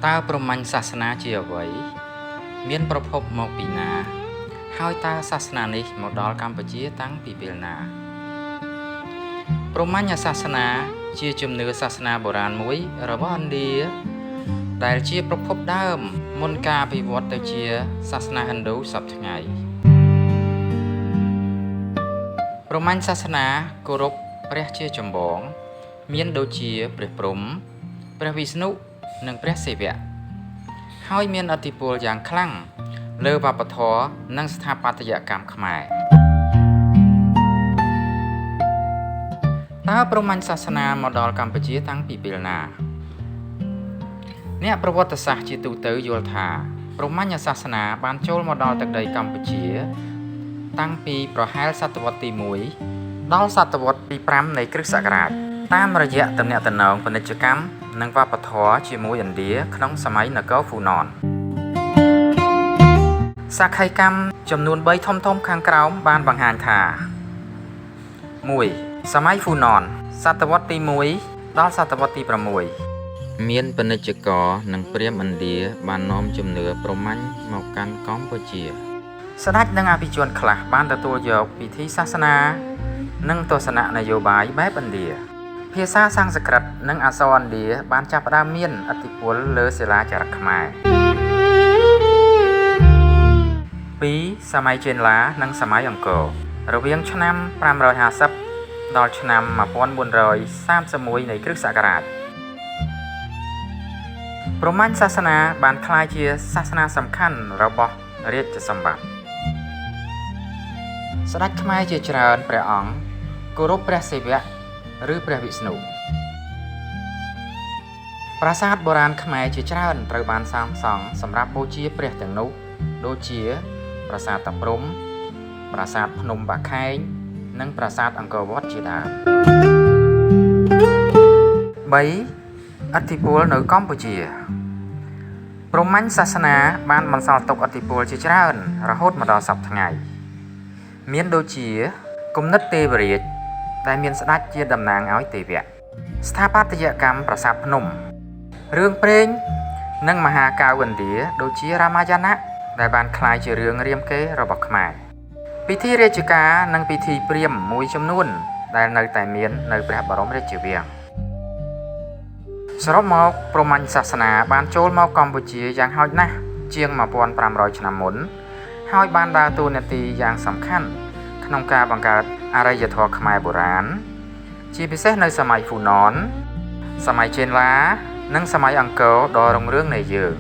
តើព្រហ្មញ្ញសាសនាជាអ្វី មានប្រភពមកពីណា ហើយតើសាសនានេះមកដល់កម្ពុជាតាំងពីពេលណា ព្រហ្មញ្ញសាសនាជាជំនឿសាសនាបុរាណមួយរបស់ឥណ្ឌាដែលជាប្រភពដើមមុនការវិវត្តទៅជាសាសនាហិណ្ឌូសព្វថ្ងៃ ព្រហ្មញ្ញសាសនាគោរពព្រះជាចម្បង មានដូចជាព្រះព្រហ្ម ព្រះវិស្ណុ និងព្រះសិវៈ ហើយមានឥទ្ធិពលយ៉ាងខ្លាំងលើវប្បធម៌និងស្ថាបត្យកម្មខ្មែរ តើព្រហ្មញ្ញសាសនាមកដល់កម្ពុជាតាំងពីពេលណា អ្នកប្រវត្តិសាស្ត្រជាទូទៅយល់ថាព្រហ្មញ្ញសាសនាបានចូលមកដល់ទឹកដីកម្ពុជា តាំងពីប្រហែលសតវត្សទី1ដល់សតវត្សទី5នៃគ្រិស្តសករាជតាមរយៈទំនាក់ទំនងពាណិជ្ជកម្មនិងវប្បធម៌ជាមួយឥណ្ឌាក្នុងសម័យនគរហ្វូណនសាក្ខីកម្មចំនួន3ធំៗខាងក្រោមបានបង្ហាញថា1សម័យហ្វូណនសតវត្សទី1ដល់សតវត្សទី6មានពាណិជ្ជករនិងព្រាហ្មណ៍ឥណ្ឌាបាននាំជំនឿព្រហ្មញ្ញមកកាន់កម្ពុជា ស្ដេចនិងអភិជនខ្លះបានទទួលយកពិធីសាសនា និងទស្សនៈនយោបាយបែបឥណ្ឌា ភាសាសំស្ក្រឹតនិងអក្សរឥណ្ឌាបានចាប់ផ្ដើមមានឥទ្ធិពលលើសិលាចារឹកខ្មែរ2សម័យចេនឡានិងសម័យអង្គររវាងឆ្នាំ550ដល់ឆ្នាំ1431នៃគ្រិស្តសករាជព្រហ្មញ្ញសាសនាបានក្លាយជាសាសនាសំខាន់របស់រាជសម្បត្តិ ស្ដេចខ្មែរជាច្រើនព្រះអង្គគោរពព្រះសិវៈឬព្រះវិស្ណុប្រាសាទបុរាណខ្មែរជាច្រើនត្រូវបានសាងសង់សម្រាប់បូជាព្រះទាំងនោះដូចជា ប្រាសាទតាព្រហ្មប្រាសាទភ្នំបាខែងនិងប្រាសាទអង្គរវត្តជាដើម3ឥទ្ធិពលនៅកម្ពុជាព្រហ្មញ្ញសាសនាបានបន្សល់ទុកឥទ្ធិពលជាច្រើនរហូតមកដល់សព្វថ្ងៃ មានដូចជាគំនិតទេវរាជដែលមានស្ដេចជាតំណាងឲ្យទេវៈស្ថាបត្យកម្មប្រាសាទភ្នំរឿងព្រេងនិងមហាកាវឥណ្ឌាដូចជារាមាយណៈដែលបានក្លាយជារឿងរាមកេរ្តិ៍របស់ខ្មែរពិធីរាជការនិងពិធីព្រាហ្មណ៍មួយចំនួនដែលនៅតែមាននៅព្រះបរមរាជវាំងសរុបមកព្រហ្មញ្ញសាសនាបានចូលមកកម្ពុជាយ៉ាងហោចណាស់ជាង1500ឆ្នាំមុនហើយបានដើរតួនាទីយ៉ាងសំខាន់ក្នុងការបង្កើតអរិយធម៌ខ្មែរបុរាណជាពិសេសនៅសម័យហ្វូណនសម័យចេនឡានិងសម័យអង្គរដ៏រុងរឿងនៃយើង